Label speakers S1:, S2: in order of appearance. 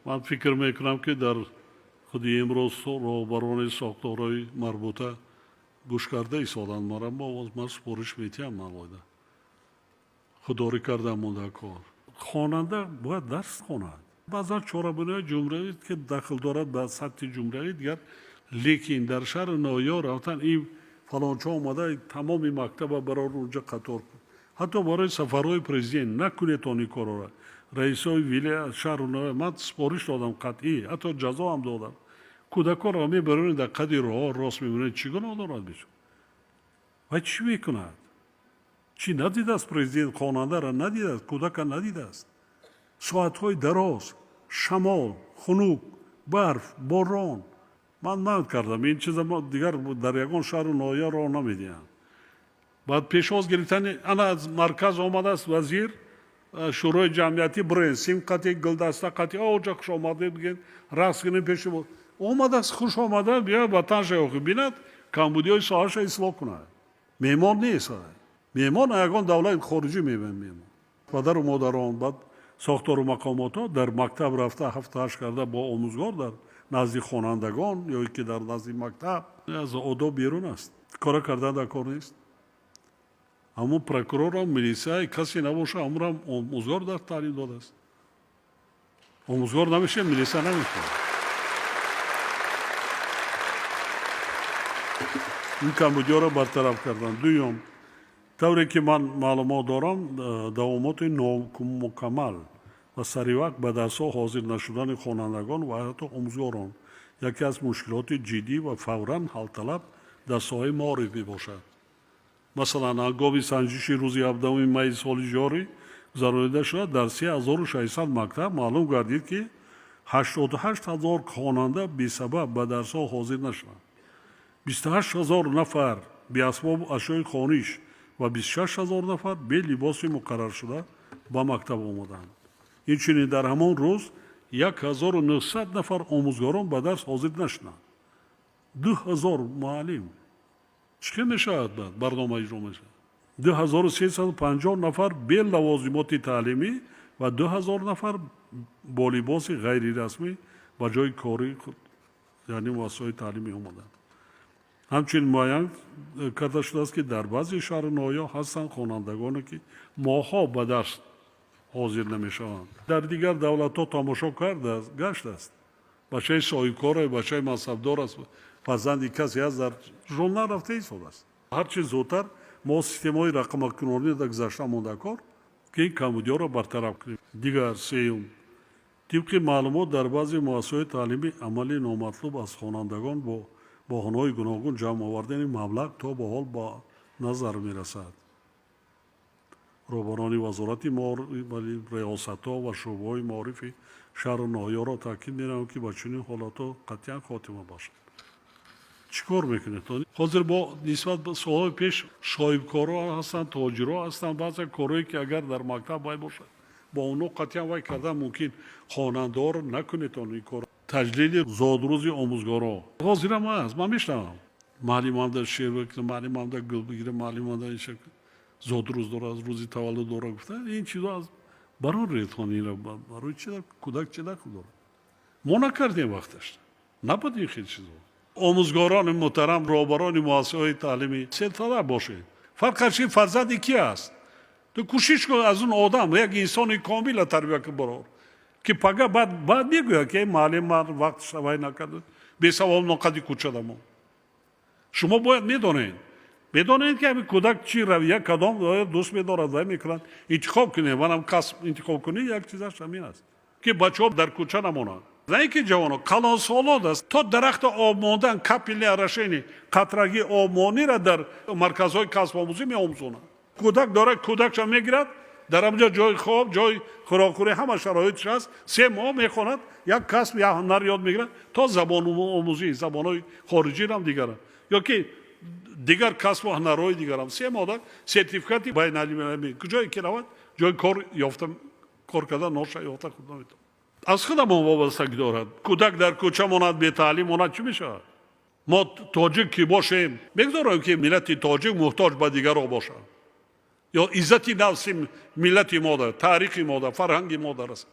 S1: Ман фикр мекунам, ки дар худи имрӯз роҳбарони сохторҳои марбута гӯш карда истоданд мара. Боз ман супориш метиҳам, алоҳида худдорӣ кардан монда кор. Хонанда бояд дарс хонад. Баъзан чорабиниҳои ҷумҳуриявӣ, ки дахл дорад ба сатҳи ҷумҳуриявӣ, дигар, лекин дар шаҳру ноҳияҳо рафтан, ин фалончо омада, тамоми мактаба барор унҷа қатор кун. Ҳатто барои сафарҳои президент накунед он ин корҳоро. Раисои вилоят, шаҳру ноҳия, ман супориш додам қатъӣ, ҳатто ҷазо ҳам додам. Кӯдаконро мебароред, дар қади роҳҳо рост мемонед, чӣ гуноҳ дорад бечора? Вай чӣ мекунад? Чӣ надидааст президент? Хонандаро надидааст, кӯдака надидааст. Соатҳои дароз, шамол, хунук, барф, борон. Ман манъ кардам ин чиза, дигар дар ягон шаҳру ноҳия роҳ намедиҳам. Баъд пешвоз гирифтани ана аз марказ омадааст вазир, шӯрои ҷамъиятӣ, бирен сим қати, гулдаста қати, оҷа хуш омадед бигӯед, рақс кунем пеши омадааст, хуш омада, биёяд ватанша охи бинад, камбудиҳои соҳаша ислоҳ кунад. Меҳмон нест, меҳмон ягон давлати хориҷӣ мебинад меҳмон. Падару модарон, баъд сохтору мақомотҳо дар мактаб рафта, ҳафту ҳашт карда бо омӯзгор дар назди хонандагон ё ки дар назди мактаб аз одоб берун аст. Кора кардан дар кор нест. Ҳамун прокурорам, милисия, касе набоша, ҳамунам омӯзгор дар таълим додааст. Омӯзгор намешавад, милиса намешавад. Ин камбудиҳоро бартараф кардан. Дуюм, тавре ки ман маълумот дорам, давомоти номукаммал ва саривақт ба дарсҳо ҳозир нашудани хонандагон ва ҳатто омӯзгорон яке аз мушкилоти ҷиддӣ ва фавран ҳалталаб дар соҳаи маориф мебошад. Масалан, ҳангоми санҷиши рӯзи 17 майи соли ҷорӣ гузаронида шуда дар 3600 мактаб маълум гардид, ки 88 000 хонанда бесабаб ба дарсҳо ҳозир нашуданд, 28 000 нафар беасбобу ашёи хониш ва 26 000 нафар бе либоси муқарраршуда ба мактаб омаданд. Инчунин дар ҳамон рӯз 1900 нафар омӯзгорон ба дарс ҳозир нашуданд, 2000 муаллим. Чӣ хел мешавад баъд барнома иҷро мешавад? 2350 нафар бе лавозимоти таълимӣ ва 2000 нафар бо либоси ғайрирасмӣ ба ҷои кори, яъне муассисаҳои таълимӣ омаданд. Ҳамчунин муайян карда шудааст, ки дар баъзе шаҳру ноҳияҳо ҳастанд хонандагоне, ки моҳҳо ба дарс ҳозир намешаванд. Дар дигар давлатҳо тамошо кардааст, гаштааст, бачаи соҳибкоре, бачаи мансабдор аст, фарзанди касе аст, дар журнал рафта истодааст. Ҳарчи зудтар мо системаҳои рақамакунонӣ дар гузашта монда кор, ки ин камбудиҳоро бартараф кунем. Дигар, сеюм, тибқи маълумот, дар баъзе муассисаҳои таълимӣ амали номатлуб аз хонандагон бо баҳонаҳои гуногун ҷамъ овардани маблағ то ба ҳол ба назар мерасад. Роҳбарони вазорати риёсатҳо ва шӯъбаҳои маорифи шаҳру ноҳияҳоро таъкид менамоям, ки ба чунин ҳолатҳо қатъиян хотима бошад. Чӣ кор мекунед ҳозир? Бо нисбат ба солҳои пеш соҳибкорҳо ҳастанд, тоҷирҳо ҳастанд. Баъзе корҳое, ки агар дар мактаб вай бошад, бо онҳо қатъиян вай кардан мумкин. Хонандаҳоро накунед он ин кор. Таҷлили зодрӯзи омӯзгорҳо ҳозирам аст. Ман мешнавам: муаллимамда шер бикунам, муаллимамда гул бигирам, муаллимамда зодрӯз дорад, рӯзи таваллуд дорад гуфта. Ин чизо аз барор ретхон. Инро барои чи? Кӯдак чи дахл дорад? Мо накардем, вақташ набуд ин хел чизо. Омӯзгорони муҳтарам, роҳбарони муассисаҳои таълимӣ, серталаб бошед. Фарқ чи фарзанди ки аст, ту кӯшиш кун, аз он одам як инсони комила тарбия кун, барор, ки пага баъд мегӯяд, ки муаллим ман вақтша вай накард, бесавол ноқади кӯчадамо. Шумо бояд медонед, ки ҳамин кӯдак чӣ равия, кадом дӯст медорад, вай мекунад, интихоб кунед. Манам касб интихоб кунӣ, як чизаш ҳамин аст, ки бачаҳо дар кӯча намонанд. На ин ки ҷавоно, калонсолон аст, то дарахта об мондан, капельное орошение, қатрагӣ обмониро дар марказҳои касбомӯзӣ меомӯзонанд. Кӯдак дорад, кӯдакша мегирад, дар ҳамҷо ҷои хоб, ҷои хӯрокхӯрӣ, ҳама шароитш аст. 3 моҳ мехонад, як касб, як ҳунар ёд мегирад, то забономӯзӣ, забонҳои хориҷирам, дигарам, ё ки дигар касбу ҳунарҳои дигарам. 3 моҳ сертификати байналмилалӣ, куҷое ки равад, ҷои кор ёфта, кор карда, ноша ёфта худ наметавонад. Аз худамон вобастагӣ дорад. Кӯдак дар кӯча монад, бетаълим монад, чӣ мешавад? Мо тоҷик ки бошем, мегузорем, ки миллати тоҷик муҳтоҷ ба дигарро бошад? Ё иззати нафси миллати мо, таърихи мо, фарҳанги мо дар аст.